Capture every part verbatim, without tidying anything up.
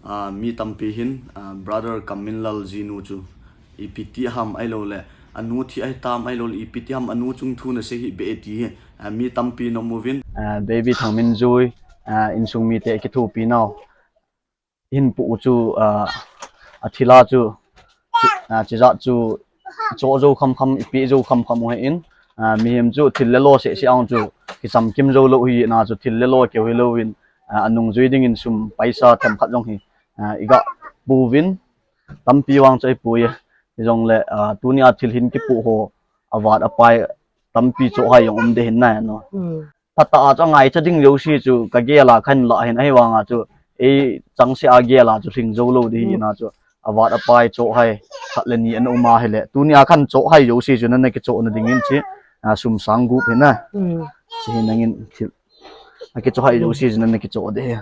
Ah, mi tampi hin, ah, Brother Kamminlal jinu chu ipi ti ham ahilouleh, anu thi ahitam ahilouleh, ipi ti ham anu chung thu nasei hih beh e ti hi, ah, mi tampi na um uvin. Ah, Baby Thangminjui, ah, insung mite kithopi nau. Hin pu u chu, ah, athil a chu, ah, chijat chu cho jou khamkham, ipi jou khamkham u ahin, ah, mihem chu thil le lo seh seh a chu kichamkim jou lou hi na chu thil le lo keu hilouvin, ah, anungjui dingin sum paisa themkhat jong hi, ah, iga pu uvin, tampi vang chu ipu uve. Hijongle, ah, tunia thil hin kipu ho, avat apai tampi chohhai jong um ding ahin na no. Hmm. Phatah a chu angaicha ding jouse chu kagel a kahin lah ahin, ahivanga chu ei changseh a gel a chu lhing jou lou ding hi na chu avat apai chohhai khat le ni ana um ahile. Tunia kahin chohhai jouse chu nana kichoh na dingin chu, ah, sum sang gup hi na. Hmm. Chu hi nangin thil akichohhai jouse chu nana kichoh ding hi.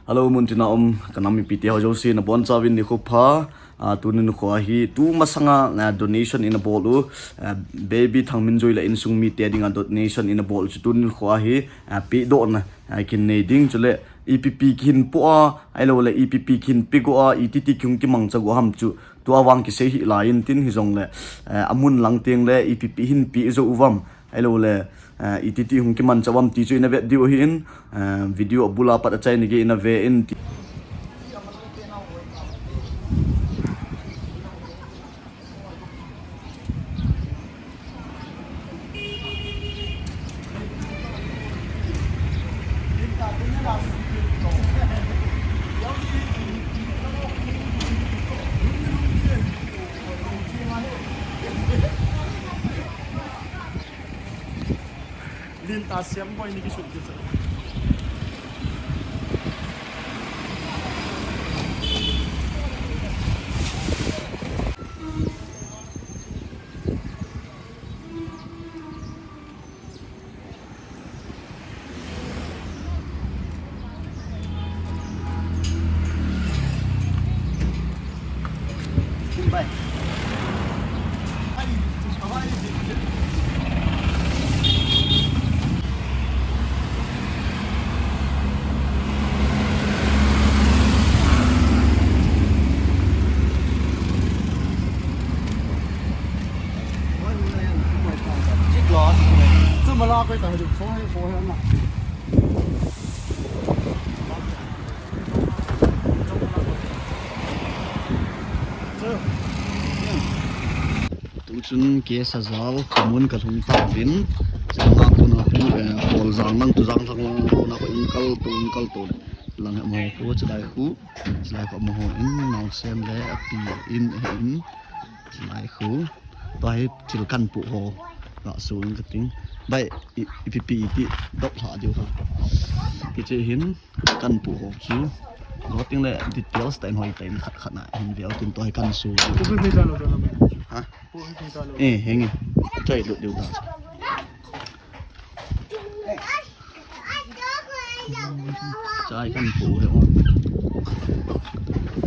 Hello, muntina um ka nam mipite ho jouse nabonchauvin nikho pha. Ah, tuni nikho a hi, tu masanga, ah, donation ina bol u, ah, Baby Thangminjui le insung mite dinga donation ina bol u chu tuni nikho a hi, ah, pedohna, ah, kin nei ding chule ipi pi kihin po a, ahilouleh ipi pi kihin pe go a, iti ti kihung kimangcha go ham chu, tua vang kisei hih lai intin hijongle, ah, amun lang tengle ipi pi hin pe jou uvam, ahilouleh, ah, iti ti hung kimangcha uvam ti chu ina vet diu ahin, ah, video abul a pat achaina gei ina ve in ti. Lin ta siam boi ni kisun kisun. Tuchun K Sajao, Khamun kalhung tauvin, chulanga kona khu, eh, Kholjang lang, Tujang lang, lang kona khu in kal to, in kal to. Lang amaho khu, chulai khu, chulai khu amaho in, naosen le api in, in, chulai khu. Tua hi thil kahin po ho, la su in kating. Bai, i, ipi pi iti, dok lha diu ha. Kiche hin, kahin po ho chu. Go ting le details ta in hoi ta in khat khat na hin veu tin tua hi kahin su. Pu hi ta lo ta lo. Ha? Pu hi ta lo. Eh, henge. Chai lut diu ta. Chai kahin po hi o.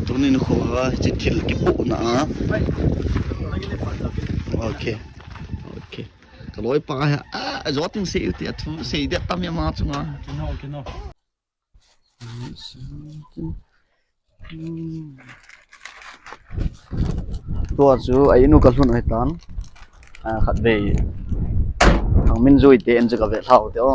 Tunin kho a, chi thil kipo na. Okay. Okay. Ka loi pa hi, ah, jo ting sei u ti a thu, sei dia tam ya ma chunga. Kino, kino. Tua chu a inu kalhun ahitan. Ah, khatvei. Thangminjui te en chu kave lhau te o.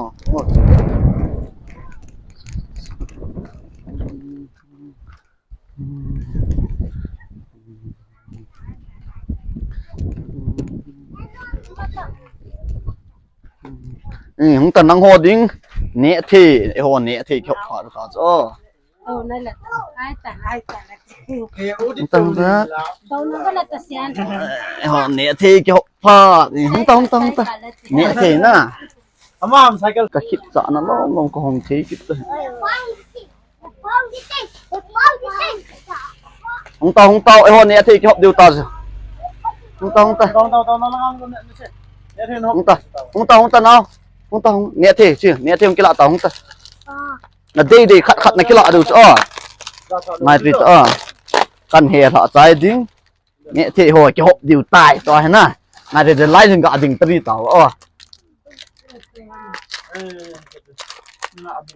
Eh, hung ta nangho ding. Neh thei, eiho neh thei kihop pha ta chu. Oh, na la. Ai ta, ai ta la. Hung ta, hung ta. Dou na la ta sian. Eiho neh thei kihop pha. Eh, hung ta, hung ta, hung ta. Neh thei na. Ama am cycle. Ka khit cha na lom lom ka hong thei kit ta. Hung ta, hung ta, eiho neh thei kihop diu ta. Hung ta, hung ta. Hung ta, hung ta, hung ta, hung ta, hung ta, nao. Hung ta, hung, neh thei, chi, neh thei hung kila ta, hung ta. Na dei dei khat khat na kila diu chu, o. Ngai ri ta, o. Kan he lha chai ding. Neh thei ho kihop diu tai, tua hi na. Ngai ri de lai jing ka ding tari ta, o. Eh, na abi.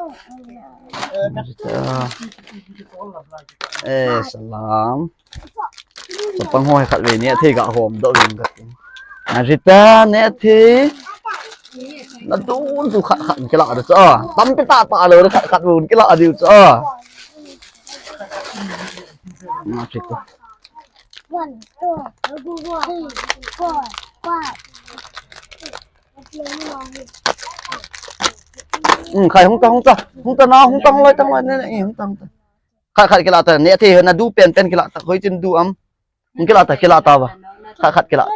Rita. Eh, salam. Chapang ho khat ve neh thei ga hom doh vin ka. Rita, neh thei. Nadu tu khat khat kila da cha. Tampi tah tah lou khat khat vun kila diu cha. Rita. One, two, three, four, five. Hmm, khai hung ta, hung ta, hung ta na, hung ta, hung lai, tang lai, ne, ne, eh, hung ta, hung ta. Khat khat kila ta, neh thei nadu pen pen kila ta, hoi chin du am. Hung kila ta, kila ta ba. Khat khat kila.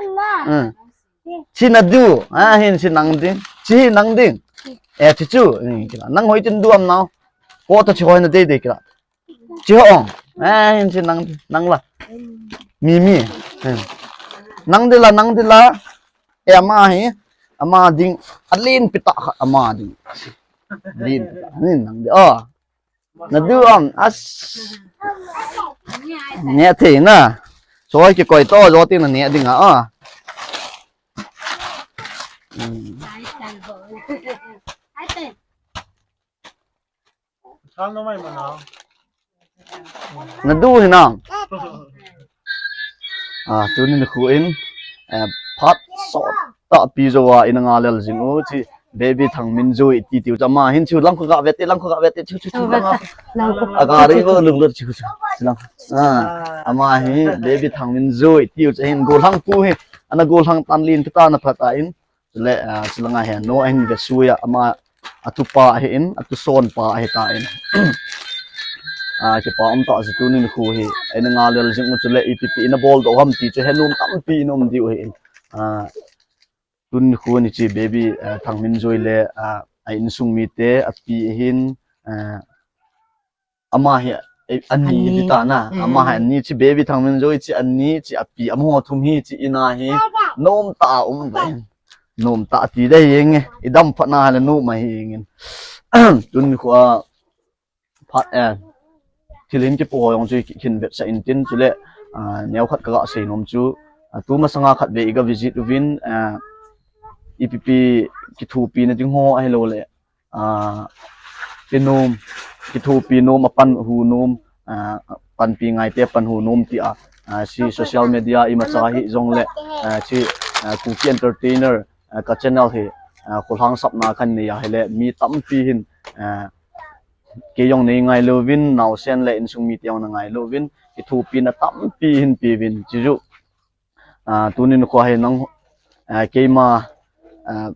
Hmm. Chi nadu, ah, hin chi nang ding. Chi nang ding. Eh, chi chu, hmm, kila. Nang hoi chin du am nao. Ko ta chi hoi na dei dei kila. Chi ho ong. Eh, hin chi nang, nang la. Mi, mi. Hmm. Nang ding la, nang ding la. Eh, ama hi. Ama ding. Alen pi tah khat ama ding. Alen pi tah. Ni nang ding. Oh. Nadu am. As. Neh thei na. Soi kikoi to jo ti na neh ding a. Oh. Hmm. Nadu hi na. Ah, tuni nikho in, eh, phat sot tah pi jo a ina ngalel jing u chi Baby Thangminjoi ti tiu cha ama hin chu lang khu ga ve te, lang khu ga ve te, chu, chu, chu, lang a. Lang khu. Aga ri vo lung lut chu, chu, chu, lang. Ah, ama hi Baby Thangminjoi tiu cha hin gollhang pu hi, ana gollhang tan lin ta na pha ta in. Chule, ah, chulanga hin, no ahin ve sui a, ama, atupa ahin, atuson pa ahi ta in. Ah, kipa um ta chu tuni nikho hi, ina ngalel jing u chule, ipi pi ina bol doh ham ti chu, he nom tampi ina um diu ahin. Ah, tuni nikho ni chi Baby, ah, Thangminjoi le, ah, a insung mite, api ahin, ah, Ama hi, eh, ani, ani. Hi ta na. Mm. Ama hi ani chi Baby Thangminjoi chi ani chi api amaho thum hi chi ina hi. Nom ta um ve. Nom ta ti dei yeng e. I dam phat na le nom ahi yeng in. Tun khu a phat, eh, thil hin kipu ho jong chu khin vetsah in tin chule, ah, neo khat ka ga sei nom chu, ah, tu masanga khat ve i ga visit uvin, ah, ipi pi kithopi na ding ho ahilou le. Ah, ti nom, kithopi nom, apan hu nom, ah, panpi ngaite pan hu nom ti a, ah, si social media imacha hi jong le, ah, si, ah, Kuki Entertainer, ah, ka channel hi, ah, kholhang sapna kan nei a hile, mi tampi hin, ah, kei jong nei ngailu vin, naosen le insung mite jong na ngailu vin, kithopina tampi hin pe vin, chiju, ah, tunin khu hi nang, ah, keima, ah,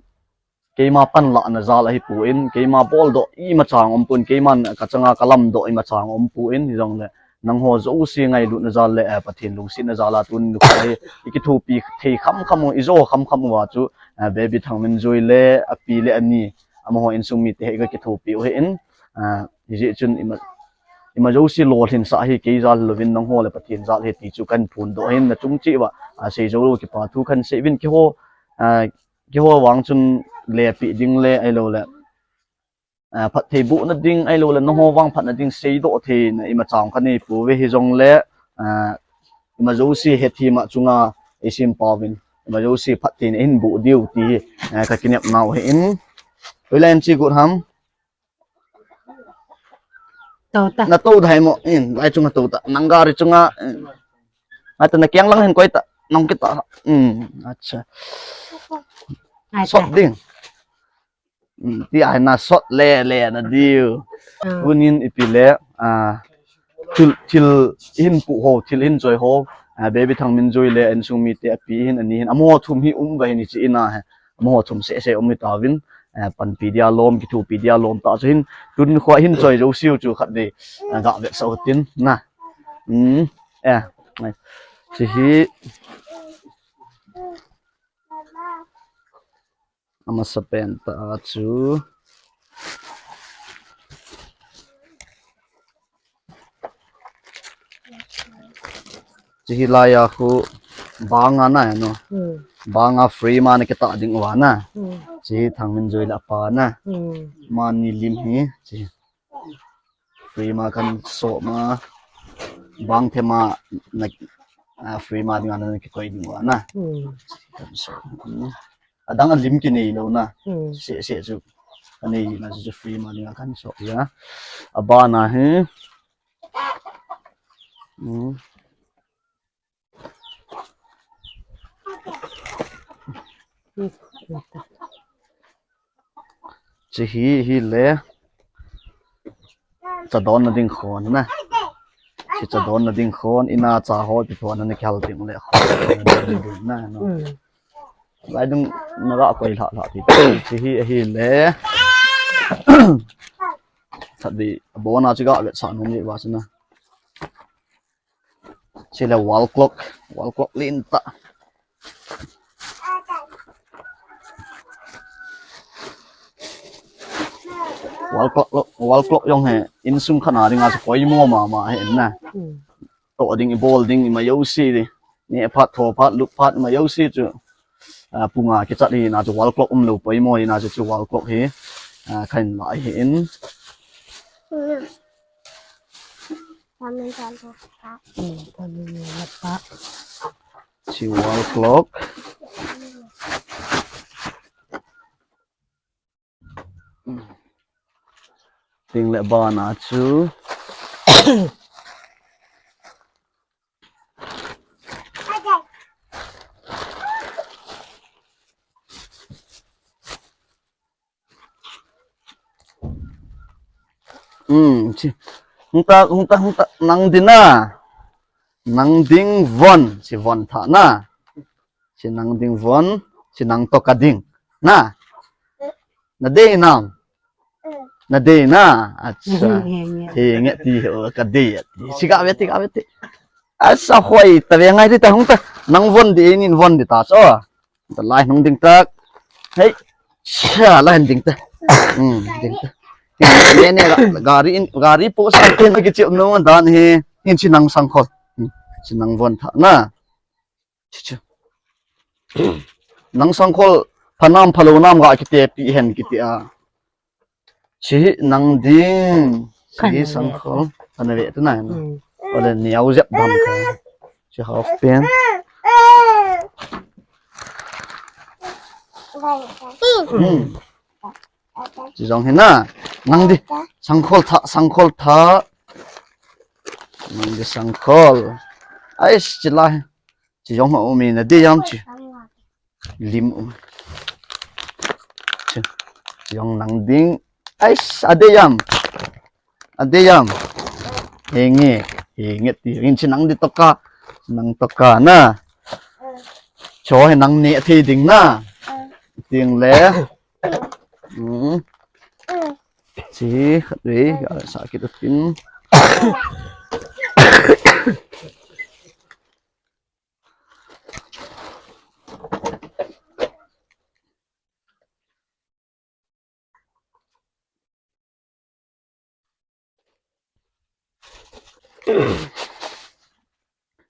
keima panlahna jal ahi pon, keima boldoh imacha um pon, keiman ka changa ka lamdoh imacha um pon, hijongle nangho jouse ngailutna jal le, eh, Pathen lungsetna jal a tun nikho hi i kithopi thei khamkham u, i jo khamkham uva chu, eh, Baby Thangminjoi le api le ani, amaho insung mite hi ka kithopi u ahin, eh, hijeh chun ima, ima jouse lolhinsah hi kei jal louvin nangho le Pathen jal ahi ti chu kan phondoh ahin, na chung cheh uva, ah, seijou lou kipa thu kan sei uvin keiho, ah, keiho vang chun lepi ding le ahilou le, ah, phatthei bohna ding ahilou le, nangho vang phatna ding seidoh theina imacha ka nei pouve hijongle, ah, ima jouse hethem a chunga eisim pouvin, ima jouse phattheina eihin boh diu ti hi, ah, ka kinepna u ahin. Hoilai in che got ham? To ta. Na to dai mo, in, lai chunga to ta. Nang gari chunga, in. Ata na kiang lang hin koi ta, nang kita. Hmm, acha. Ai sot ta. Ding. Hmm, ti ai na sot le, le na diu. Ah. Tunin ipi le, ah, thil, thil hin pu ho, thil hin choi ho, ah, Baby Thangminjoi le, insung mite api hin, ani hin, amaho thum hi um uva hin ichi ina he. Amaho thum seh seh um itauvin, eh, panpi dia lom, kithopi dia lom ta chu hin, tun khu a hin choi jouse u chu khatvei, eh, ga vetsah u tin, na. Hmm, eh, eh. Chi hi, amasapen ta chu. Chi hi lai a khu banga na no. Hmm. Banga frame a na kitah ding uva na. Hmm. Chi hi Thangminjoi le apa na. Hmm. Amani lim hi. Chi hi frame a kan so ma. Bang them a na, ah, frame a ding a na kikoi ding uva na. Hmm. Kan so. Hmm. Adang a lim kinei lou na. Hmm. Seh, seh chu. Kanei na chu free ma dinga kahin so ya. Abana hi. Hmm. Hiche hi, hile. Chadonna ding khon na. Hiche chadonna ding khon, ina cha ho ti thon na kihal ding le khon na, na, na. Hmm. Lai dung na ga koi lha lha ti. Hiche hi, hile. Thadi, abona chu ga vetsah nom ni ba chu na. Chule wall clock, wall clock lentah. Wall clock, wall clock jong hi insung khat a dinga chu poimo mama ahi na. Hmm. Toh ding, ibol ding, ima jouse ding. Neh phat, tho phat, lup phat, ima jouse chu. Ah, punga kichat hi na chu wall clock umlou poimo hi na chu, chu wall clock hi. Ah, kahin la hi in. Hmm, kamin la pa. Chu wall clock. Ting le bana chu. Hmm, chi. Hung ta, hung ta, hung ta, nang ding na. Nang ding von, chi von tha na. Chi nang ding von, chi nang toh ka ding. Na. Na dei nam. Na dei na. Acha. He nge. He nge ti ho ka dei ti. Chi ka ve ti ka ve ti. Asa hoi ta ve ngai ti ta hung ta. Nang von di nin von di ta so. Ta lai nung ding tak. Hei. Cha lai ding ta. Hmm, ding ta. Ne ne ga, gari in, gari po sa te na kichi no dan hi. Hin chi nang sangkhol. Hmm, chi nang von tha na. Chi chi. Nang sangkhol phanam phalou nam ga kite pi hen kiti a. Chi nang ding. Chi sangkhol. Ana ve tu na. Hmm. Ole niau jep dam ka. Chi half pen. Hmm. Chi jong hi na. Nang di. Sangkhol tha, sangkhol tha. Nang di sangkhol. Ais, chi lai. Chi jong ma umi na dei jam chi. Lim um. Chi, chi jong nang ding. Ais, a dei jam. A dei jam. He nge, he nge ti. Hin chi nang di toh ka. Nang toh ka na. Cho he nang ne thei ding na. Ting le. Hmm. Chi, khat ve, ga sa kit u tin.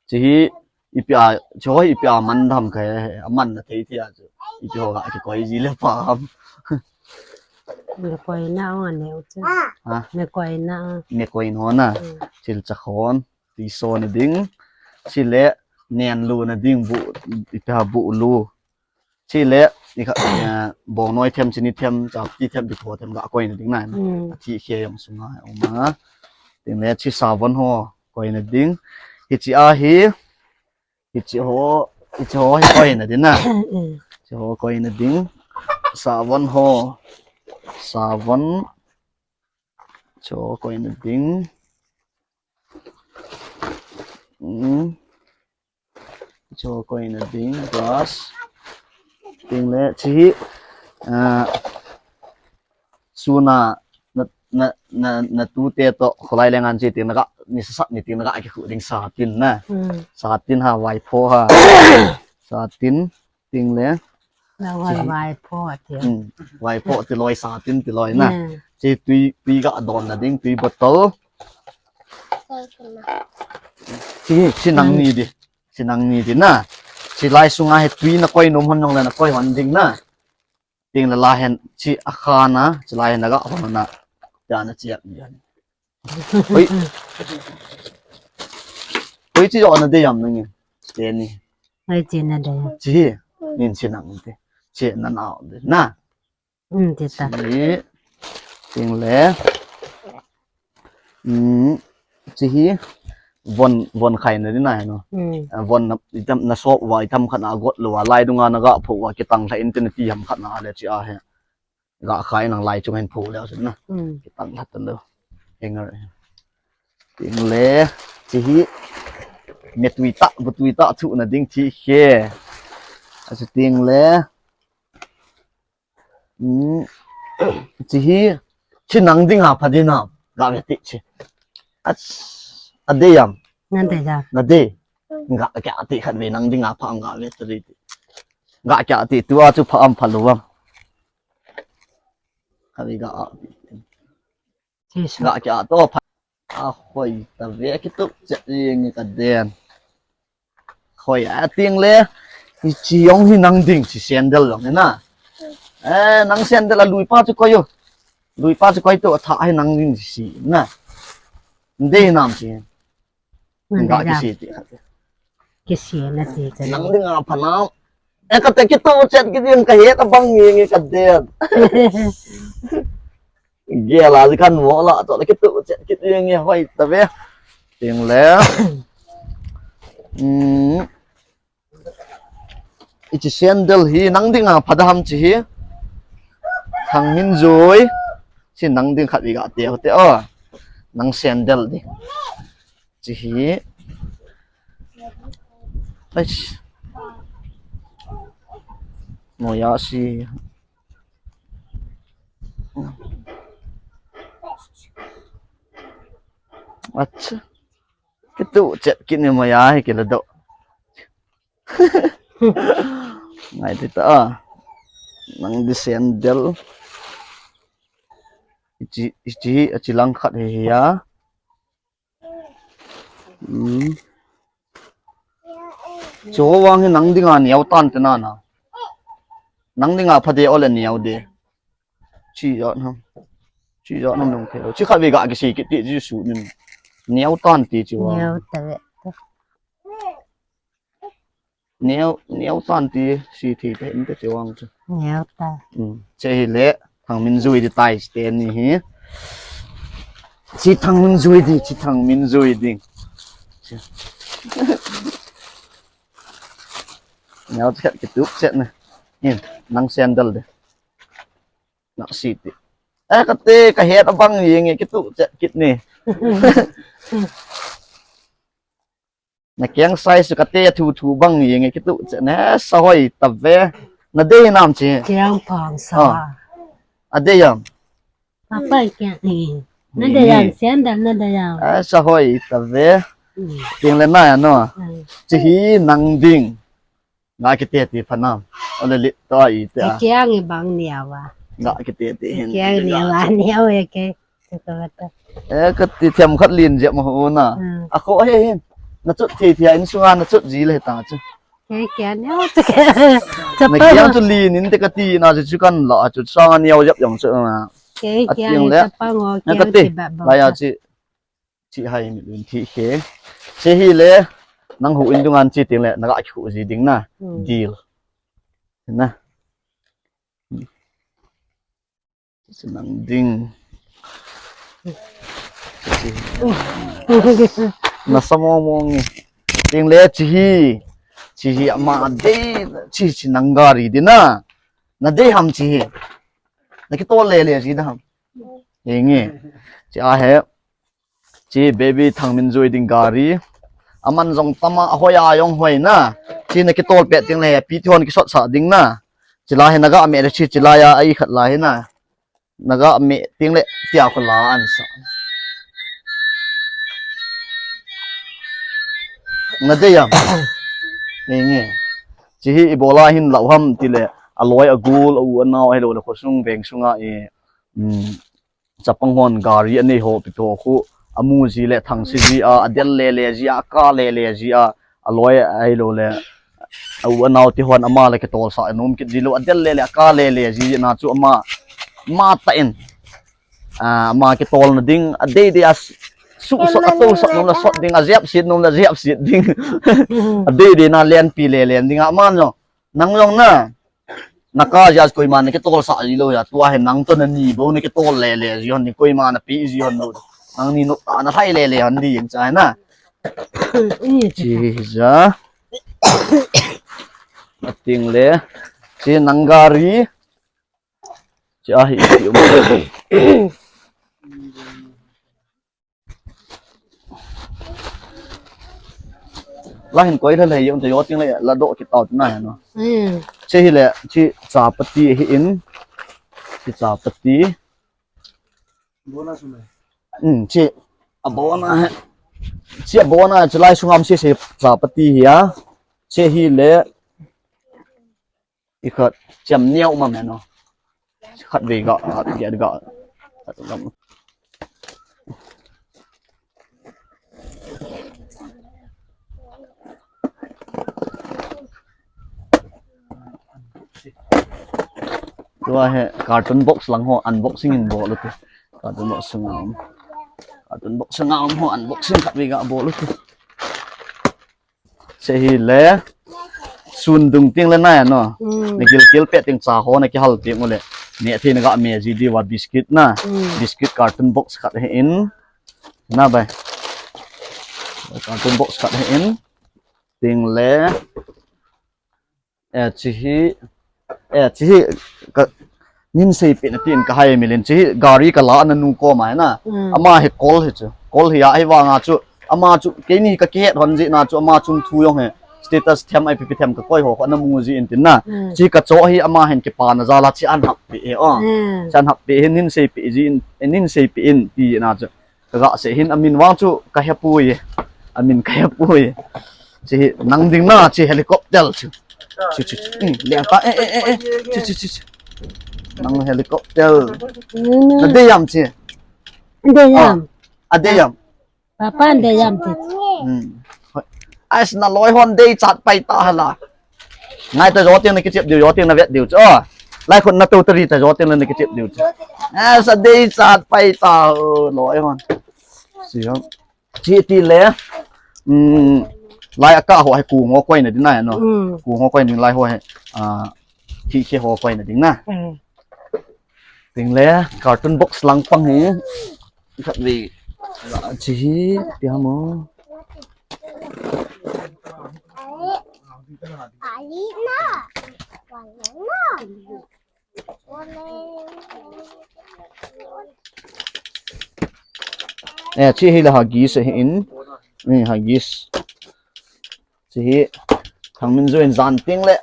Chi hi ipi a, chi ho hi ipi a man dam ka he, a man na thei thei a chu. Ipi ho ga kikoi ji le pa ham. Me koi na ong a neu chu. Ha? Me koi na. Me koi no na. Hmm. Chil cha khon. Tui so na ding. Chule nen lu na ding bu, ipi ha bu lu. Chule, i kha, eh, bongnoi them, chini them, chapti them, bitho them, ga koi na ding na. Hmm. Athi khe jong sunga, um a. Ting le, chi savon ho, koi na ding. Hichi a hi, hichi ho, hichi ho, hi koi na ding na. Hmm. Chi ho, koi na ding. Savon ho, savon. Cho koi na ding. Hmm. Cho koi na ding, brush. Ting le, chi hi, ah, suna, na, na, na, na tute toh, kholai le ngan chi ting na ga, ni sa sa ni ting na ga, ki khu ding satin na. Hmm. Satin ha, vaipho ha. Satin. Ting le. Na chi hi. Vaipho ti. Hmm. Vaipho ti loi satin ti loi na. Hmm. Chi tui, tui ga don na ding, tui bottle. Chi, chi nang ni di. Chi nang ni di na. Chi lai sunga hi tui na koi nom hon jong le na koi hon ding na. Ting le la hen chi a kha na, chi lai hen na ga hon na. Tia na chi a mi hen. Hoi. Hoi chi jo na dei jam nang in. Te ni. Hoi chi na dei jam. Chi. Nin chi nang te. Chi na na de. Na. Um, ti ta. Chi. Ting le. Um, chi hi von von khai na ding na no. Hmm. Ah, von na itam na sop wa itam khat na got lo wa lai dunga na ga pho wa kitang lha in tin ti ham khat na le chi a he. Ga khai nang lai chung hin phu leo sin na. Hmm. Kitang lhat leo. Heng er. Ting le. Chi hi. Me tui ta, bu tui ta thu na ding thi khe. A chi ting le. Hmm. Chi hi. Chi nang ding a pha ding na. Ga ve ti chi. A, a de yam. Na de yam. Na de. Ga kya ti khat ve nang ding a pha ga ve ti. Ga kya ti tu a chu pha am pha lo am. Khavi ga a. Jesu. Ga kya to pha. A hoi ta ve kitu chet yeng ka den. Hoi a ting le. Hi chi yong hi nang ding chi sandal yong na. Eh, nang sandal a lui pa chu koi yo. Lui pa chu koi to tha hi nang ding chi na. Dei nam chi. Nang ga dei kisi ti khat. Kisi na ti ka. Nang ding a phanam. E ka te kitu chet ki ding ka he ta bang ngi ngi ka den. Gel a kan mo la to kitu chet ki ding ngi hoi ta ve. Ting le. Hmm. Ichi sandal hi nang ding a pha ding ham chi hi. Thangminjui. Chi nang ding khat vi ga te te o. Nang sandal ding. Chi hi. Ai. Moya si. Acha. Kitu chet kini moya hi kila do. Ngai ti ta. Nang di sandal. Ichi, ichi, ichi lang khat hi hi ya. Hmm. Chu vang hi nang dinga niau tan te na na. Nang dinga pha de ole niau de. Chi ja nam. Chi ja nam nong thei. Chi khat ve ga kisi kiti ji su nin. Niau tan ti chi vang. Niau ta ve. Niau, niau tan ti si thi te in te chi vang chu. Niau ta. Hmm. Che hi le. Thangminjui di tai te ni hi. Chi Thangminjui di, chi Thangminjui di. Niau chet kitu chet na. Hin, nang sandal de. Na si ti. Eh, ka te, ka het abang yeng kitu chet kit ni. Na keng sai su ka te thu thu bang yeng kitu chet na sa hoi ta ve. Na de nam chi. Keng pang sa. Oh. A de yam. Apa keng ni. Na de yam, sandal na de yam. A sa hoi ta ve. Hmm. Ting le na ya no. Hmm. Chi hi nang ding. Nga kiti ti phanam. Ole lit to i te a. Kiang i bang niawa. Nga kiti ti hin. Kiang niawa, niawa ke. Tutu tutu. Eh, kati thiam khat lin jep ma ho na. Hmm. A kho he hin. Na chut thi thi a in sunga na chut ji le ta chu. Ke kiang niawa chu ke. Na kiang chu lin in te kati na chu chu kan la chu sanga niaw jep jong chu na. Ke kiang le. Chapa ngo kiang ti ba ba. La ya chi. Chi hai mi lun thi khe. Che hi le, nang hu in dungan chi ting le, na ga khu ji ding na. Hmm. Deal. Na. Chi nang ding. Chi. Na sa mo mo ngi. Ting le chi hi. Chi hi ama de, chi chi nang gari di na. Na de ham chi hi. Na ki to le le ji da ham. Inge. Chi a he. Chi baby Thangminjui ding gari. Aman jong tama a hoi a jong hoi na. Chi na kitol pet ding le pi thon kisot sa ding na. Chi la hi na ga me le chi chi la ya ai khat la hi na. Na ga me ding le tia ko la an sa. Na de yam. Inge. Chi hi ibola hin lau ham ti le. A loi a gul a u a nau a hi lo le khosung veng sunga i. Um, chapang hon gari anei ho pi to khu amu ji le thang si ji a, adel le le ji a, ka le le ji a, aloi a hi lo le a u a nau ti hon ama le ke tol sa nom kit ji lo, adel le le a ka le le ji na chu ama ma ta in, a, ama ke tol na ding a dei dei a su sot a to sot nom la sot ding a jep sit nom la jep sit ding a dei dei na len pi le len ding a man lo nang long na Naka jia koima nakitol sah ji lou ya, tua hi nang toh nani bou nakitol lele ji hon ding, koima napeh ji hon lou. Nangni nop tah a nalhai lele hon ding cha na. Chi ja. Ating le. Chi nang gari. Chi ahi, chi um. La hin koi la le, yong te yo ting le, la do ki tau na no. Hmm. Chi hi le, chi chapati hi in. Chi chapati. Bona sum le. Hmm, chi abona hai. Chi abona, chi lai sungam si si chapati hi a. Chi hi le. I khat, chiam niau ma me no. Khat ve ga, khat ve ga. Tua hi carton box lang ho unboxing in bol u te. Carton box sunga um. Carton box sunga um ho unboxing khat ve ga bol u te. Chi hi le. Sun dung ting le na ya no. Hmm. Na gilkel pet ting cha ho na kihal ting u le. Ne thi na ga me ji diu va biscuit na. Hmm. Biscuit carton box khat hi in. Na bai. Carton box khat hi in. Ting le. Eh, chi hi. Eh, chi hi ka, nin seipeh na tin ka hai milen, chi hi gari ka la na nu koma na. Mm. Ama hi kol hi chu. Kol hi a, hi vanga chu. Ama chu, keini ka kihet hon ji na chu, ama chung thu jong hi. Status them ai pipi them ka koi ho, ko na mu ji in tin na. Mm. Chi ka cho hi ama hin kipa na jala chi an hap pi e o. Mm. Chi an hap pi hin nin seipeh ji in, nin seipeh in ti na chu. Ka ga se hin amin vang chu ka hepui. Amin ka hepui. Chi hi nang ding na chi helicopter chu. Chi, chi, chi. Hmm, leng ta, eh, eh, eh, eh. Chi, chi, chi, chi. Nang helicopter. Hmm. Na de yam chi. De yam. Ah, a de yam. Papa de yam chi. Hmm. Ais na loi hon de chat pai ta hala. Ngai ta jo ting na kichep diu, jo ting na vet diu chu. Oh. Lai khun na tu tari ta jo ting na kichep diu chu. Ah, sa de chat pai ta, oh, loi hon. Si hon. Chi ti le. Mm, lai aka ho hai ku ngo koi na din na no. Mm. Ku ngo koi na din lai ho hai. Ah, thi khe ho koi na din na. Mm. Ting le carton box lang pang hi. Khat ve. Chi hi ti ha mo. Eh, chi hi le Huggies hi in. Ni Huggies. Chi hi Thangminjoi in jan ting le.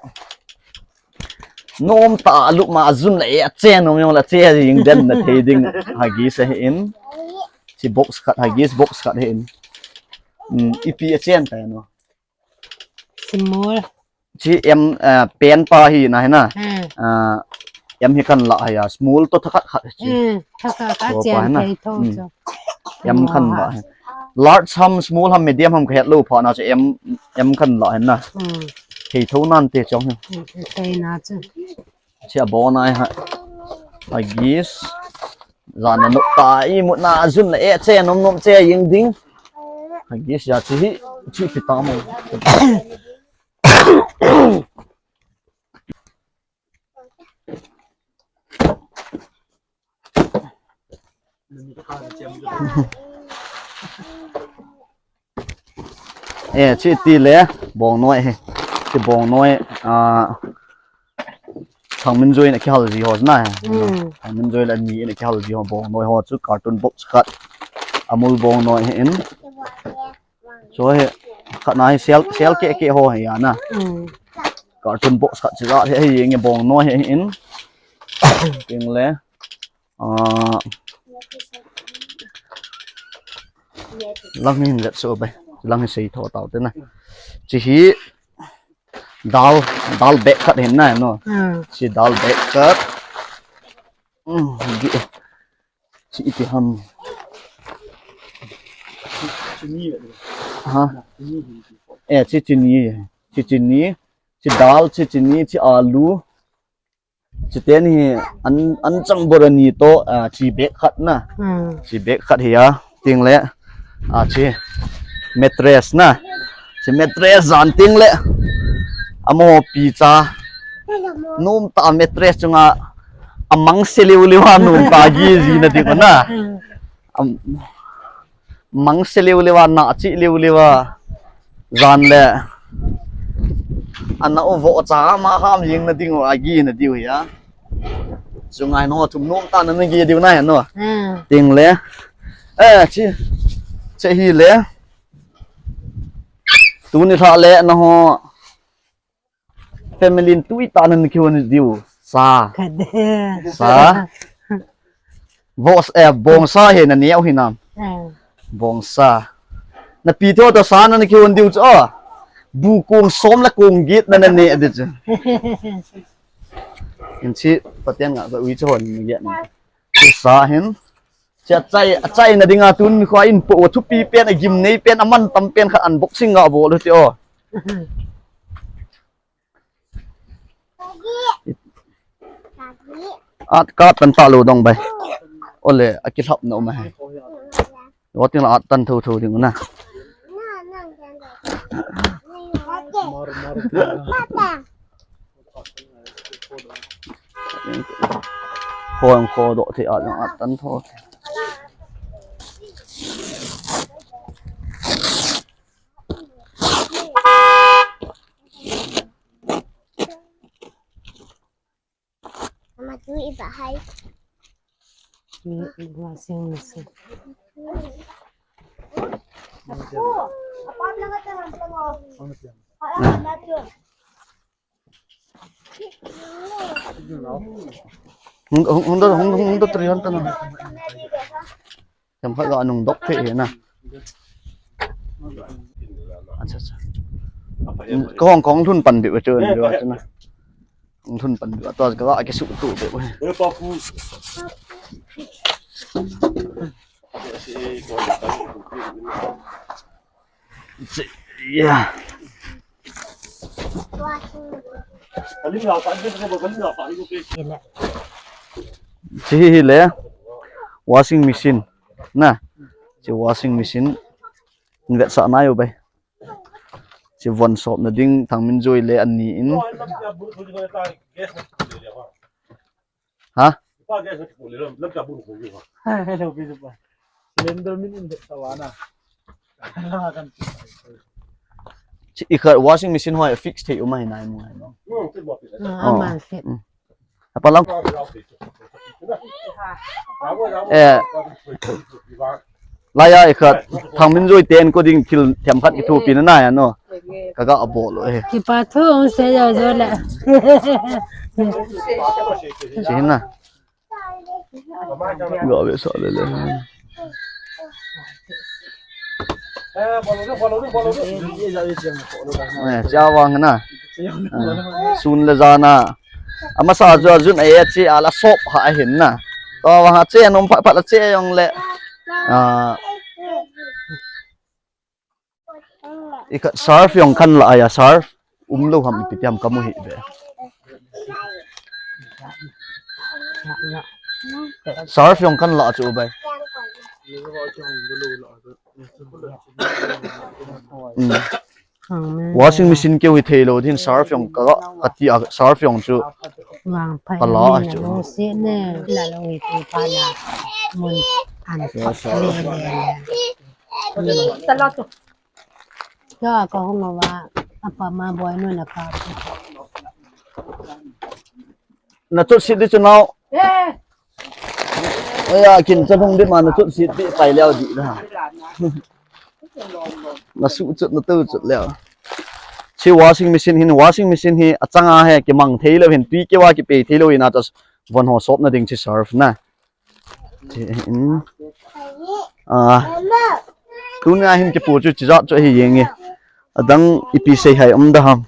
Nom ta a lup ma a jun le e a chen nom jong le che jing den na thei ding Huggies hi in. Chi box khat Huggies box khat hi in. Um, ipi a chen ta no. Small. Chi em, eh, pen pa hi na hi na. Hmm. Ah, em hi kan la hi a small to thakhat khat chi. Hmm, thakhat khat chen thei tho chu. Em khan la hi. Large ham, small ham, medium ham ka het lou pha na chu em, em khan la hi na. Hmm. Thei tho nan te chong hi. Hmm, thei na chu. Chi abon ai ha. Huggies. Jan na nok ta i mut na jun na e che nom nom che jing ding. Huggies ya chi hi, chi pi ta mo. Eh, chi ti le, bongnoi hi. Chi bongnoi, ah, Thangminjoi in a kihal ji ho na hi. Hmm. Thangminjoi le ni in a kihal ji ho bongnoi ho chu carton box khat. Amul bongnoi hi in. Chu hi, khat na hi sel, sel ke ke ho hi a na. Hmm. Carton box khat chi la hi, hi nge bongnoi hi in. Ting le. Ah, lang hin let so bai. Lang hin sei tho tau te na. Chi hi dal, dal bag khat hin na no. Hmm. Chi dal bag khat. Hmm, gi. Chi iti ham. Ha? Eh, chi chini. Chi chini. Chi dal, chi chini, chi alu. Chi teni an, an chang bora ni to, ah, chi bag khat na. Hmm. Chi bag khat hi a, ting le. Ah, chi mattress na. Chi mattress jan ting le. Amo pi cha. Nom ta mattress chunga amang se liu liu a nom ta gi ji na ding na. Am, mang se liu liu a, na chi liu liu a. Jan le. Ana o vo cha ma ham ying na ding a gi na diu ya. Chunga no thum nom ta na na gi diu na ya no. Ting le. Eh, chi. Che hi le. Tuni lha le na ho. Family in tui ta nan kihon diu. Sa. Kade. Sa. Bos, eh, bongsa he na neo hinam. Eh. Bongsa. Na pi tho ta sa nan kihon diu chu. Bu kong som la kong git na na ne de chu. In chi paten nga ba ui chu hon ni ya. Chi sa hin. Chi a chai, a chai na dinga tun mi kho in po thupi pen a gim nei pen a man tam pen khat unboxing nga bol ti o. At ka tan ta lo dong bai. Ole, a kilhap na um he. Lo ting la at tan tho tho ding na. Khong kho do thei at at tan tho. Mama tu iba hai. Ni washing machine. Hung hung hung hung hung tri hon ta na. Themkhat ga nung dok thei hi na. Acha acha. Kahung kahung lhun pan diu chu diu chu na. Kahung lhun pan diu tua ga kisu tu diu. Ya. Chi hi le washing machine na. Chi washing machine in vetsah nai u bai. Chi von sop na ding Thangminjoi le ani in. Ha? Cylinder min in det tawana. Chi i khat washing machine hoi fix thei uma hi nai mu ngai no. Ah, ama fit. Apa lang. Eh. Laiya i khat Thangminjoi ten ko ding thil themkhat kithopi na nai ano. Kaga abol lo he. Kipa thu ong se yo jo le. Chi na. Ga ve sa le le. Eh, cha vang na. Sun le jana. Amasa jo jun a chi ala sop ha hin na. To vang a che nom phat phat la che yong le. Ah. I ka surf yong kan la aya surf. Um lo ham ipi tiam kamu hi be. Surf yong kan la chu bai. Washing machine keu hi thei lo din surf yong ka ka ti a surf yong chu. Wang phai kala a chu. Lo si ne la lo hi tu pa na. Mun an pa le le. Tala tu. Ka ka hung wa apa ma boy no na ka. Na chut sit di chu nau. Aya kin cha hung di ma na chut sit di pai leo di na. Na su chut na tu chut leo. Chi washing machine hin washing machine hi achanga he kimang thei lo hin tui kewa kipe thei lo ina ta von ho sop na ding chi surf na. Chi in. Ah. Tuni a hin kipu chu chijat chu hi yeng e. Adang ipi sei hai um da ham.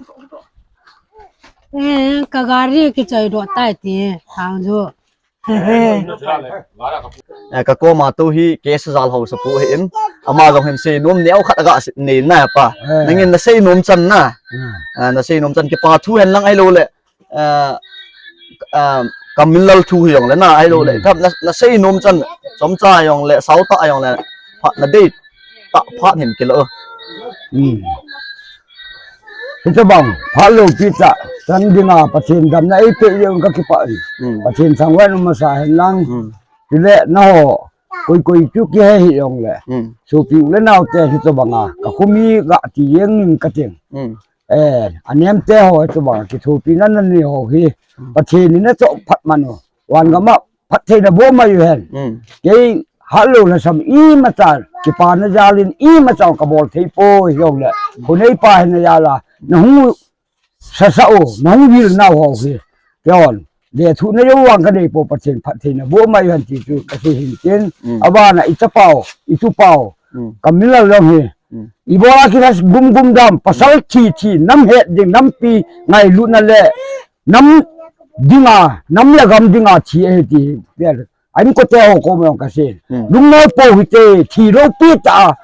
Eh, ka gari kichoi do tai ti. Hang jo. Eh, ka koma tu hi ke sa jal ho sa pu hi in. Ama jong hin sei nom neo khat ga nei na pa. Nangin na sei nom chan na. Ah, na sei nom chan kipa thu hen lang ai lo le. Ah, ah, ka min lal thu hi jong le na ai lo le. Tham na, na sei nom chan chomcha jong le sauta jong le. Phat na dei ta phat hin kilo. Hmm. Ita bang, phat lo pi ta. chan dinga Pathen damna eipeh jeh un kakipah e. Hmm. Pathen thangvah in um masa hen lang. Hmm. Chule nangho, koi koi chu kihe hih jongle. Hmm. Sopi u le nao te hiche banga, kakhomi ga ti jeng in kating. Hmm. Eh, anem te ho hiche banga, kithopina nanei ho hi. Hmm. Pathen in achoh phat man u. Van gam a, phattheina boh mai u hen. Hmm. Kei, hatlou lhasam imacha, kipana jal in imacha kabol thei poi jongle. Khoneipa hina jal a, nahung sasa u, nahung vil nau ho hi. Keiin, lethuhna jou vang kanei poi, Pathen phattheina boh mai u hen ti chu kasei hin tin. Mm. Abana ichapau, itupau. Mm. Kamilal jong hi. Mm. Ibola kilhas gum gum dam, pasal thi thi, nam het ding, nampi ngailutna le, nam dinga, nam le gam dinga thi ahi ti. Ahin kote ho koma jong kasei. Hmm. Lungneo pou hite, thi lou pi ta,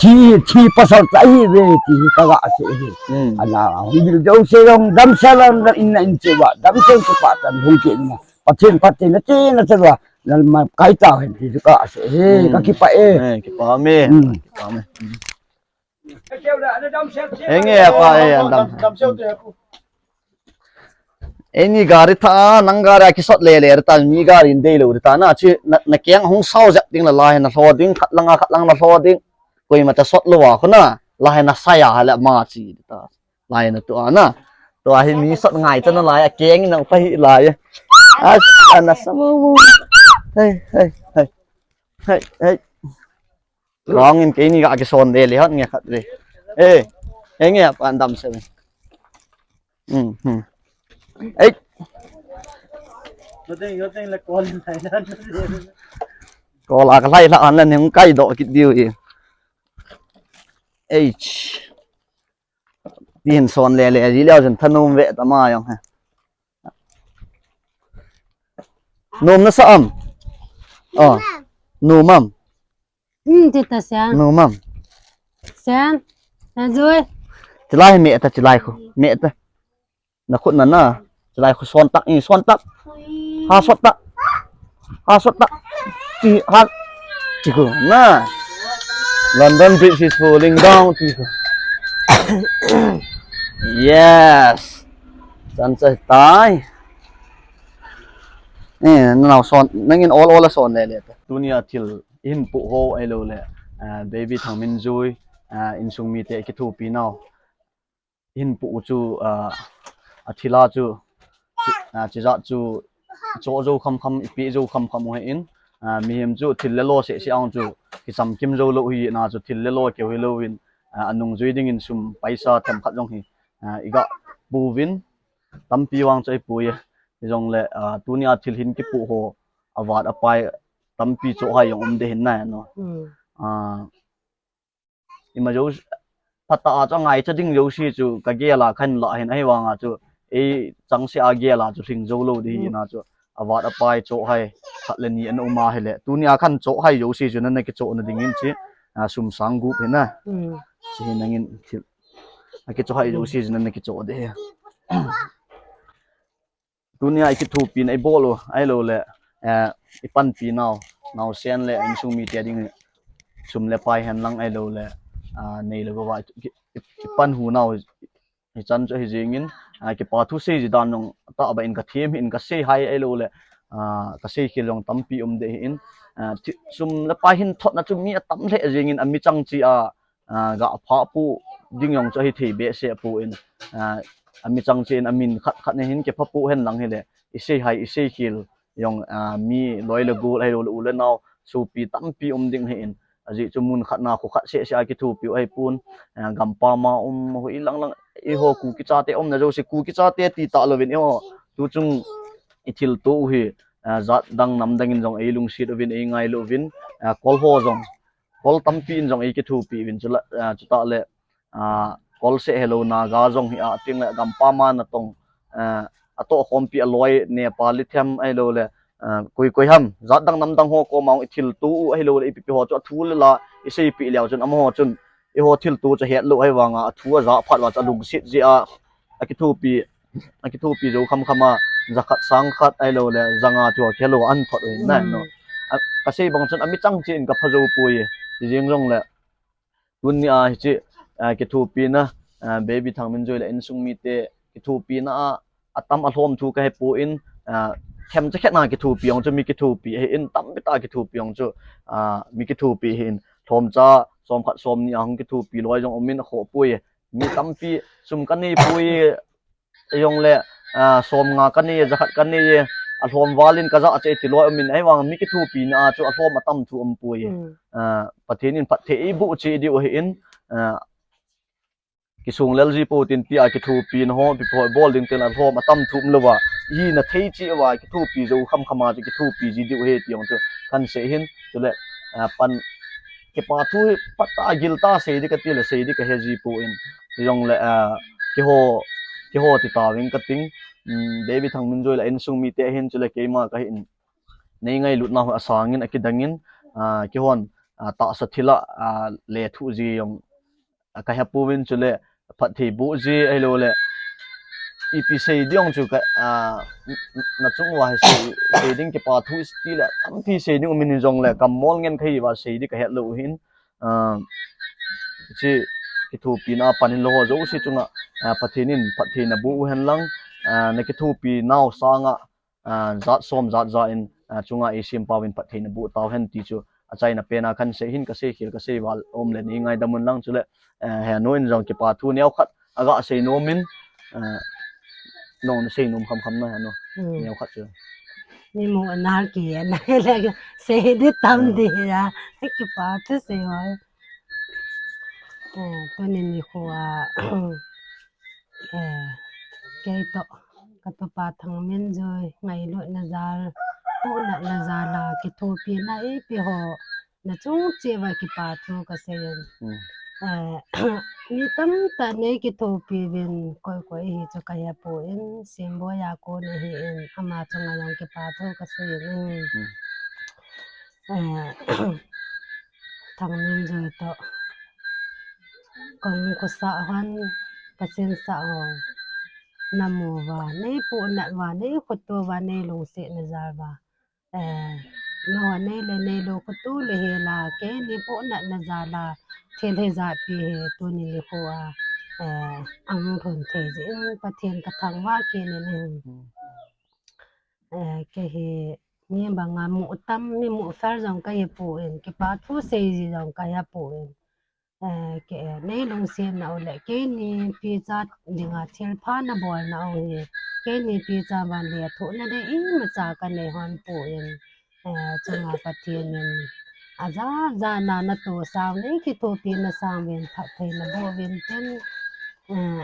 thi, thi pasal ta hi ve, ti hi kaga sei hi. Hmm. Ana, hung bil jouse jong, damsel a in na in che uva, damsel che pa tan hung ke na. Pathen, Pathen, na che na che uva, na ma kai ta hen ti kaga sei hi, hmm, kakipah e. Eh, kipah me, hmm, kipah me. Hmm. Enge apa e, an dam. Eini gari tha, nang gari a kisot lele ta, mi gari in deilou ta na, chi na, na keng hung sao jep ding la, lai na lho ding, khat langa, khat lang na lho ding. Koima ta sot lou a, khu na, lai na saya ha le ma chi ta. Lai na tua na. Tua hi mi sot ngai ta na lai, a keng na pa hi lai. As, ana sa mo mo. Hey, hey, hey. Hey, hey. Rong in keini ga kison de le hot nge khat le. Eh, eh nge pan dam se. Hmm, hmm. Eh. Yo ding, yo ding le kol in thai nan. Kol a ka lai la an la ning kai do kit diu i. Eh. Tin son le le ji leo jen thanum ve ta ma yong ha. Nom na sa am. Oh. Nom am. Hmm, tita sian. Nom am. Sian. Na zui. Chilai me ta, chilai khu. Me ta. Na khut na na. Chilai khu son tak, i son tak. Ha sot tak. Ha sot tak. Ti ha. Ti khu na. London Bridge is falling down. Ti khu. Yes. San sa tai. Eh, nau son, nangin ol ol a son le le. Tunia thil ihin puh ho ahilou le, ah, Baby Thangminjui, ah, insung mite kithopi nau. Ihin puh u chu, ah, a thil a chu, ah, chijat chu, cho jou kham kham, ipi jou kham kham u hi in, ah, mihem chu thil le lo seh seh ang chu, kisam kim jou lou hi na chu thil le lo keu hilou in, ah, anungjui dingin sum paisa themkhat jong hi, ah, iga pu vin, tampi vang chu ipu e, hijongle, ah, tunia thil hin kipuh ho, avat apai, tampi cho hai jong um de hin na no. Hmm. Ah, ima jou, phatah a chu ngaicha ding jouse chu kagel a khan la hin ahi vang a chu ei changse a gel a chu hling jou lou di hi na chu avat apai cho hai khat le ni ana um a hile. Tunia khan cho hai jouse chu nana kicho na dingin chi, ah, sum sang gup hi na. Hmm. Chi hi nangin thil. Akicho hai jouse chu nana kicho de hi. Tunia i kithopina i bol u, ahilou le, eh, i panpi nau, naosen le insung mite ding sum le pai hen lang ahilou le, ah, nei le gou va i, i, i pan hu nau, hichan chu hi jingin, ah, kipa thu sei ji dan jong tah ba in ka them hi in ka sei hai ahilou le, ah, ka sei khel jong tampi um de hi in, ah, thi, sum le pai hin thotna chu mi atam lheh jingin a mi chang chi a, ah, ga pha pu ding jong chu ahi thei behseh pu in, ah, a mi chang chi in a min khat khat ni hin kipha pu hen lang hile, i sei hai, i sei khel jong, ah, mi loi le gol ahilou le u le nao, sopi tampi um ding hi in, ajeh chu mun khat na khu khat seh seh a kithopi u ahi pun, ah, gam pam a um ho i lang lang, eiho Kuki chate umna jouse Kuki chate ti ta louvin eiho, tu chung i thilto u hi, ah, jat dang nam dang in jong ei lungset uvin, ei ngailu uvin, ah, kol ho jong, kol tampi in jong ei kithopi uvin chu la, ah, chutah le, ah, kol seh helou Naga jong hi a ting le gam pam a natong, ah, atoh khompi a loi Nepali them ahilou le, ah, koi koi ham, jat dang nam dang ho koma i thilto u ahilou le ipi pi ho chu athu le la i seipi leu chun amaho chun eiho thilto chu hetlou ahi vang a, athu a ja phat uva chu alungset jeh a, akithopi, akithopi jou kham kham a, ja khat sang khat ahilou le, ja nga chu a kihelo a an thot u hin na no. Hmm. A, ka sei bang chun a mi chang chi in ka pha jou poi, ti jeng jong le. Tuni a hiche, a, kithopina, a, Baby Thangminjoi le insung mite kithopina a, Tam a lhom thu ka hepon, ah, themcha khat na kithopi jong chu mi kithopi ahin, tampi tah kithopi jong chu, ah, mi kithopi ahin, lhomcha som khat som ni a hung kithopi loi jong umin akhoh poi. Mi tampi sum ka nei poi, jongle, ah, som nga ka nei, ja khat ka nei, alhom val in ka ja cheh ti loi umin, ahivang mi kithopina a chu alhom atam thu um poi. Hmm. Ah, Pathen in phatthei eiboh cheh diu ahin, ah, kisung lel ji pou tin tia kithopina ho, ipi po bol ding tin alhom atam thu um louva, ihina thei cheh uva kithopi jou kham kham a chu kithopi ji diu ahi ti jong chu kan sei ahin, chule, ah, pan kipa thu hi phat a gil tah a sei ding kati le sei ding kahe ji pon, jongle, ah, keiho, keiho ti tauving kating, um, David Thangminjoi le insung mite ahin chule keima kahin, nei ngailutna ho asangin akidangin, ah, keihon, ah, tahsa thil a, ah, lethuh ji jong, ah, ka hepouvin chule phatthei boh ji ahiloule ipi sei ding jong chu ka, ah, n-, n-, nachung uva hi sei, sei ding kipa thu iti le tampi sei ding umin hijongle kammol ngen kahiuva sei ding kahet lou ahin, ah, hiche kithopina a pan in lou ho jouse chunga, ah, Pathen in phatthei naboh uhen lang, ah, nakithopi nau sanga, ah, jat som jat ja in, ah, chunga eisem pauvin phatthei naboh tauhen ti chu achaina pena kan sei ahin, kasei khel kasei val um le nei ngaidam un lang chule, ah, henu in jong kipa thu neokhat aga sei nomin, ah, nang sei nom kham kham na henu. Hmm. Neokhat chu. Ni mu na ki na le sei ding tam ding a, kipa thu sei ho. Eh, tuni nikho a, eh, kei toh katupa Thangminjoi ngailutna jal, pohnatna jal a kithopina eipe ho nachung cheh uva kipa thu kasei in. Hmm. Eh, mi tamtah nei kithopi uvin, koi koi hi chu kahepon, Semboi a kon ahin, ama chunga jong kipa thu kasei in. Hmm. Eh, Thangminjoi toh kahung khosah hon, kasinsah ho namu uva, nei pohnat uva, nei khoto uva, nei lungsetna jal uva, eh, nangho nei le neilou khoto le hila, keini pohnatna jal a thil hijat pi hi tuni nikho a, eh, ahung lhun thei jeh in Pathen kathangvah kit in ahi. Hmm. Eh, kei hi mi banga mu tam, mi mu fel jong kahipon, kipa thu sei ji jong kahepon. Eh, kei, nei lungsetna u le keini picha dinga thilpha nabolna u hi, keini picha uva lethuhna ding imacha kanei hon pon, eh, chunga Pathen in ajat jat a natoh sang, nei kithopina sang uvin phatthei naboh uvin tin, eh,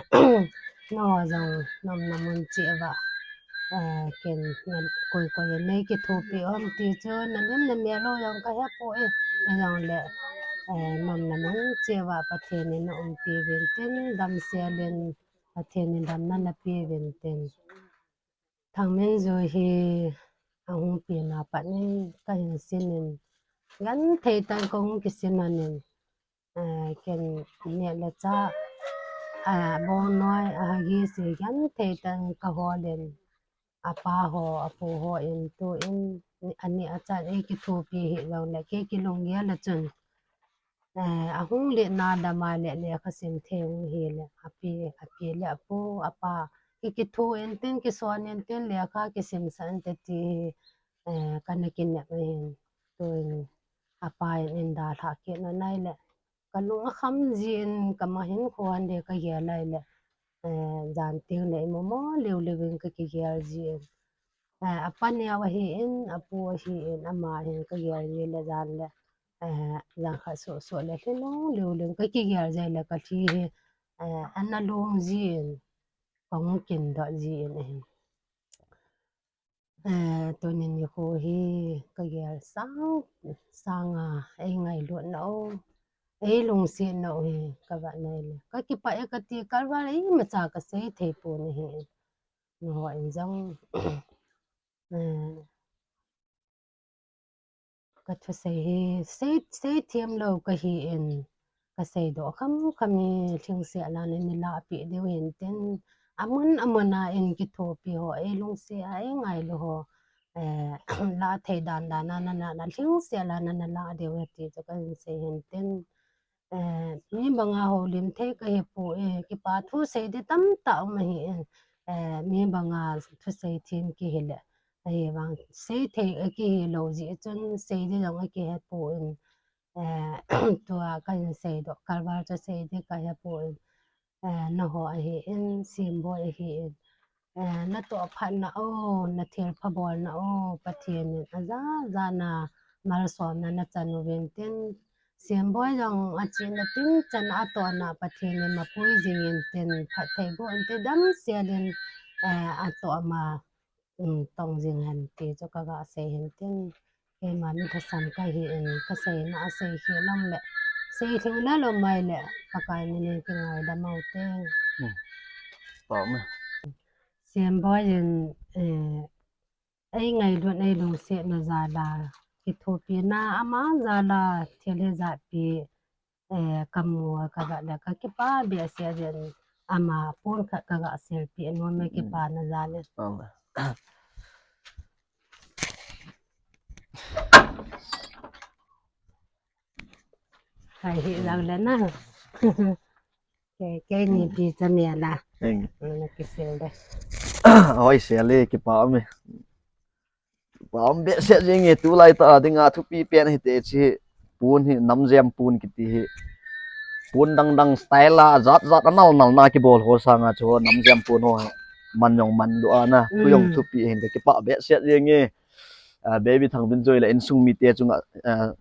nangho jong nomna mun cheh uva, eh, ken na koi koi in nei kithopi um ti chu nalim namel u jong kahepoi, ahijongle, eh, nomna mun cheh uva Pathen in naumpi uvin tin, damsel in Pathen in damna napeh uvin tin. Thangminjoi hi ahung pen a pat in kahin sin in, genthei tah in kahung kisin hon in, eh, ken neh le chah, ah, bongnoi, ah, Huggies hi genthei tah in kahol in, apa ho, apu hon tuin, ani achan eikithopi hijongle, kei kilunggel a chun, eh, ahung letna dama le lekha sim thei hung hile, api, api le apu, apa, ki, kithu intin, kison intin, lekha kisimsah inte ti hi, eh, kana kinep ahin, tuin, apa in eidalhah kit na nai le, kalung akham jin, kama hinkho hande kagel lai le, eh, jan teng le imomo leu leu in kakigel jin. Eh, apa neo ahin, apu ahin, ama hin kagel ji le jan le, eh, jan khat soh soh le lhilung leu leu in kakigel jai le kalhi hi, eh, ana lung jin, kahung kindoh jin ahin. Eh, tuni nikho hi kagel sang, sanga eingailutna u, eilungsetna u hi kavet nai le, kakipah e kati kalval imacha kasei thei pon ahi. Nangho in jong, eh, kathusei hi sei, seithem lou kahin, kaseidoh kham kham hi lhingset a nana lahpeh diu hintin, amun amun a in kithopi ho, eilungset a eingailu ho, eh, lah thei dan dan a nana, nalhingset a nana lah diu ahi ti chu kahin sei hintin. Eh, mi banga houlim thei kahipoi, kipa thu sei ding tamtah um ahin. eh, mi banga thusei them kihile, ahivang sei thei akihilou jeh chun sei ding jong akihepon, eh, tua kahin seidoh kalval chu sei ding kahepon, eh, naho ahin, Semboi ahin, eh, natoh phatna o, nathilpha bolna o, Pathen in ajat jat na malsomna nachan uvin tin, Semboi jong achena tin chan atohna Pathen in mapui jingin tin, phattheiboh in tin, damsel in, eh, atoh ma, um, tong jing hen ti chu kaga sei hin tin, keima mi thasam kahin, kaseina asei khel lom le, sei lhing le lom mai le, Pakai min in kingaidam ute. Semboi in, eh, eingailut eilungsetna jal a, kithopina ama jal a thil hijat pi, eh, kamu kaga le kakipah behseh jeh in, ama pon khat kaga silpeh nom e, kipana jal in. Hai hi jong le na. Kei, keini pi cha me la. Nakisel de. Hoi, sel e, kipah um e. Kipah um behseh jeng e, tulaitah a dinga thupi pen hite chi. Pon hi namjem pon kiti hi. Pon dang dang style a jat jat anal nal na kibol ho sanga chu namjem pon ho hi man jong manlou ana, thu jong thupi hinte, kipah behseh jeng e. Ah, Baby Thangbinjoi le insung mite chunga, ah,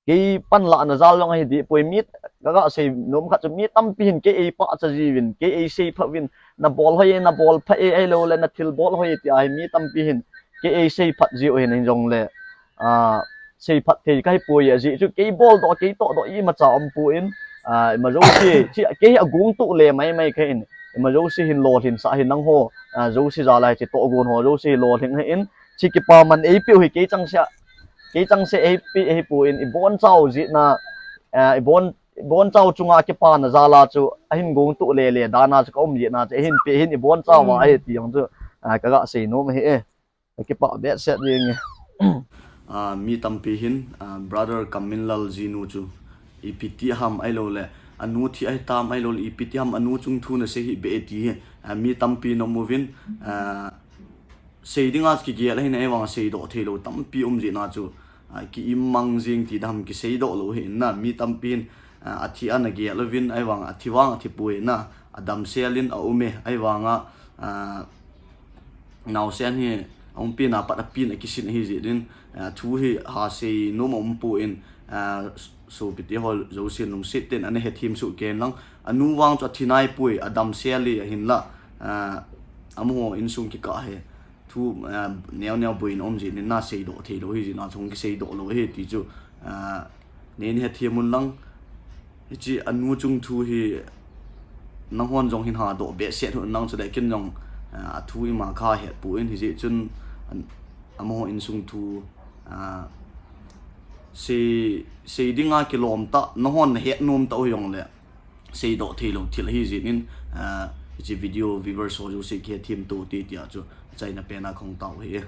kei panlahna jal jong ahi dehpoi, mi kaga sei nom khat chu mi tampi hin kei eipachat jiuvin, kei eiseiphat uvin, nabol hoi e, nabol pha e, ahilou le nathilbol hoi e tia hi mi tampi hin kei eisei phat jiu hin, hijongle, ah, seiphat thei kahipoi, ajeh chu kei boldoh, kei tohdoh imacha umpon, ah, ima jouse, chi, kei hi agongtuh le maimai kahin, ima jouse hin lolhinsah hi nangho, ah, jouse jal a hiche tohgon ho jouse hi lolhing hih in, chi kipaman eipeu hi kei changseh, kei changseh eipeh ahipon, ibonchau jeh na, ah, ibon, ibonchau chunga kipana jal a chu ahin gongtuh lele dan a chu kaum jeh na chu eihin peh hin ibonchau a ahi ti jong chu, ah, kaga sei nom ahi e. Kipah behseh jeng e. Ah, mi tampi hin, ah, brother Kamminlal jinu chu ipi ti ham ahilou le, anu thi ahitam ahilou le, ipi ti ham anu chung thu nasei hih beh e ti hi, ah, mi tampi na um uvin, ah, sei dinga kigel ahin, ahivang seidoh theilou tampi um jeh na chu, ah, ki-immang jeng ti dam, kiseidoh lou hi in na, mi tampi hin, ah, athi a nagel uvin, ahivang athi vang athipoi na, adamsel in aum e, ahivanga, ah, naosen hi aumpi na pat api na kisin ahi jeh in, ah, thu hi hasei nom aumpon, ah, sopite ho jousen lungset tah in ana hethem soh kei in lang, anu vang chu athi naipoi, adamsel e ahinla, ah, amaho insung kikah hi thu, ah, neo neo boina um jeh in na seidoh theilou hi jeh na chu kiseidoh lou ahi ti chu, ah, nei hethem un lang, hiche anu chung thu hi nanghon jong hin hadoh behseh un lang, chule ken jong, ah, athu ima kahetpon, hijeh chun, an, amaho insung thu, ah, sei, sei dinga kilom tah, nanghon nahet nom tah u hijongle, seidoh theilou thil ahi jeh in, ah, hiche video viewers ho jouse kihethem to ute tia chu achaina pen a kahung tao hi e.